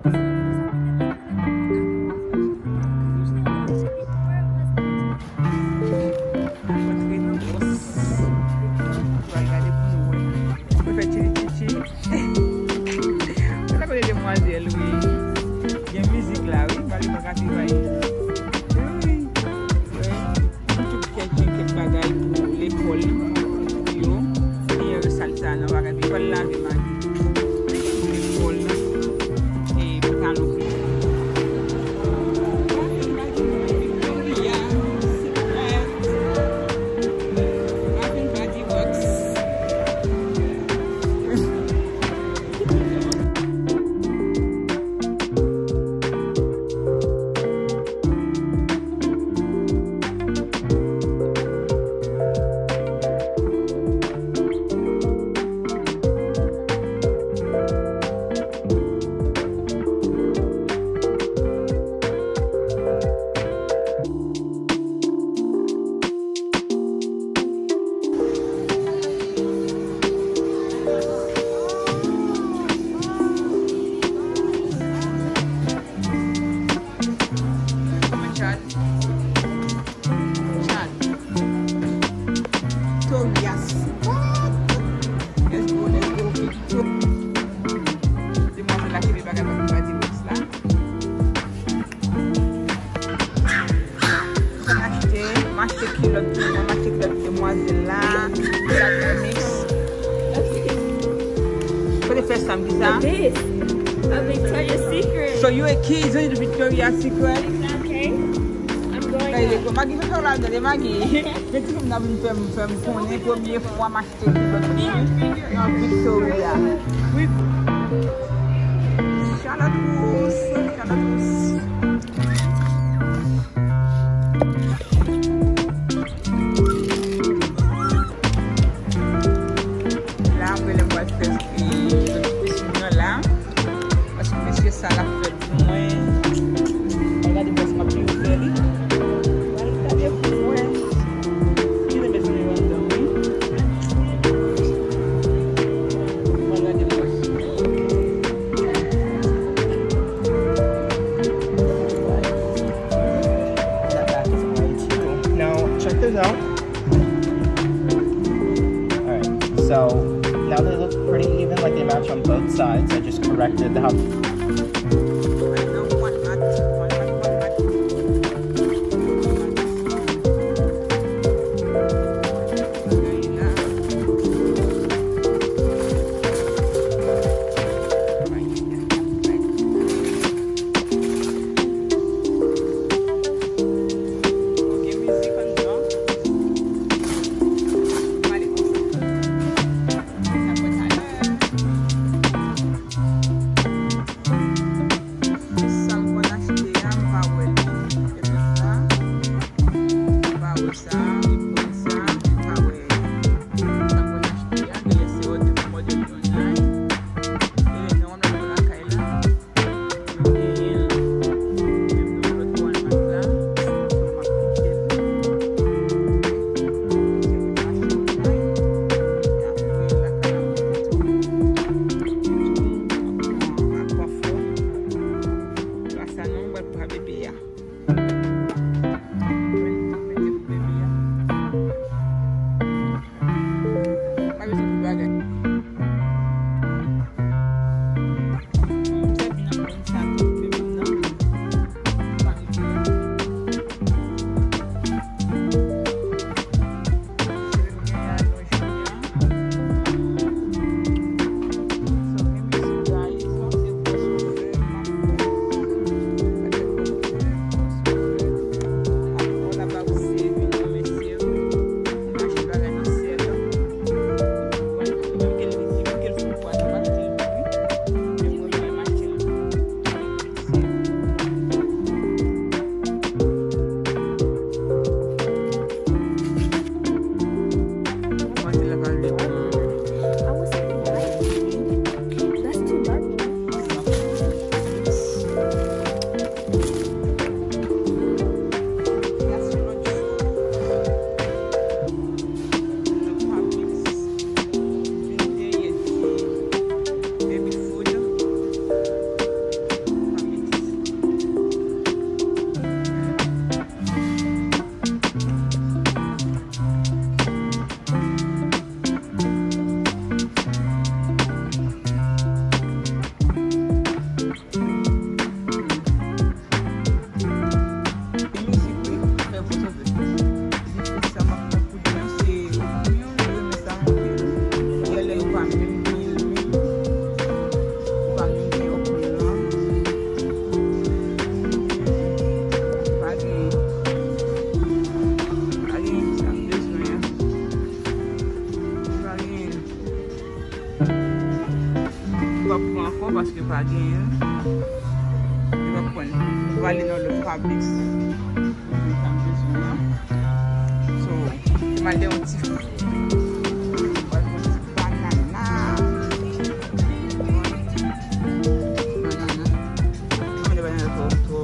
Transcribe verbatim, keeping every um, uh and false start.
Antre nan bòs. Pral gade pou nou wè. Mwen fè tchili tchitchi. Mwen ta kote demwazèl, wi. Gen mizik la, wi. Pale mwen ka travay. Wi. Wi. Tout kèk, gen kèk bagay pou lekòl yo. Gen resal sa nan bagay. Li pral lave Magi. Pou lekòl. E pou talon. Kòman Chad? Chad. Torias. Let's go, let's go, let's go. Demwazèl la kenbe bagay pa, pa di boks la. Mwen achte, mwen achte kilòt pou mwen, mwen achte kilòt demwazèl la. Kilòt mix. Kote fè sa, m ki sa? This. Let me tell you a secret. So you a key, you need Victoria's Secret? Okay. I'm going Kay up. Leko, Magi fè fè w la, gade Magi. Men ti fanm nan vin fè m, fè m konnen premye fwa m achte kilòt nan Victoria. Wi. Charlotte Russe, Charlotte Russe. La, apre lè m pral fè, e, piscine nan la. Paske mesye sa l ap fè pou mwen. Mwen gade bòs m ap vin fè li. Mwen gade pou mwen. Ki te bezwen yo anndan, wi. Mwen gade bòs. That back is way too. Now, check this out. Alright, so now they look pretty even, like they match on both sides. I just corrected how. Pa genyen. Li pa konprann. Ou prale nan lòt Publix. Ou jwenn sa m bezwen an. So, m al de yon ti, m al de yon ti banana. Banana. M renmen banana twò, twò.